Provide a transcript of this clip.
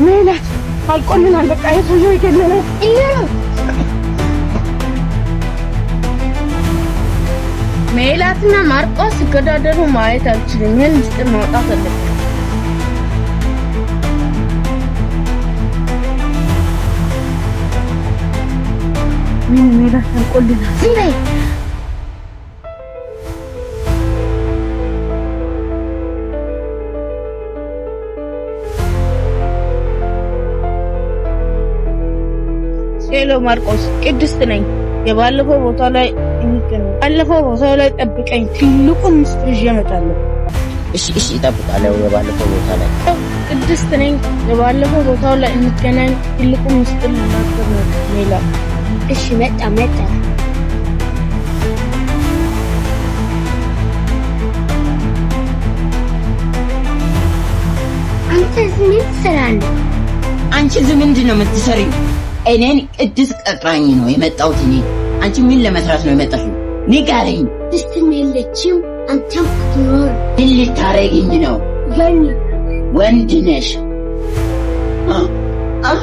ሜላት አልቆልናል። በቃ የሰውየው ይገለናል። ሜላትና ማርቆስ ሲገዳደሩ ማየት አልችልም። ይህን ምስጢር ማውጣት አለብን። ምን ሜላት አልቆልናል። ዝም በይ። Hello ማርቆስ፣ ቅድስት ነኝ። የባለፈው ቦታ ላይ እንገናኝ። ባለፈው ቦታ ላይ ጠብቀኝ። ትልቁን ምስጢር ይዤ እመጣለሁ። እሺ እሺ፣ እጠብቃለሁ። የባለፈው ቦታ ላይ። ቅድስት ነኝ። የባለፈው ቦታው ላይ እንገናኝ። ትልቁን ምስጢር ልናገር ነው። ሜላት። እሺ፣ መጣ መጣ። አንተ እዚህ ምን ትሰራለህ? አንቺ እዚህ ምንድን ነው የምትሰሪው? እኔን ቅድስት ቀጥራኝ ነው የመጣሁት። እኔ አንቺ ምን ለመስራት ነው የመጣሽው? ንገሪኝ። ቅድስትም የለችም፣ አንተም አትኖር። ምን ልታረጊኝ ነው? የኔ ወንድ ነሽ። አ አ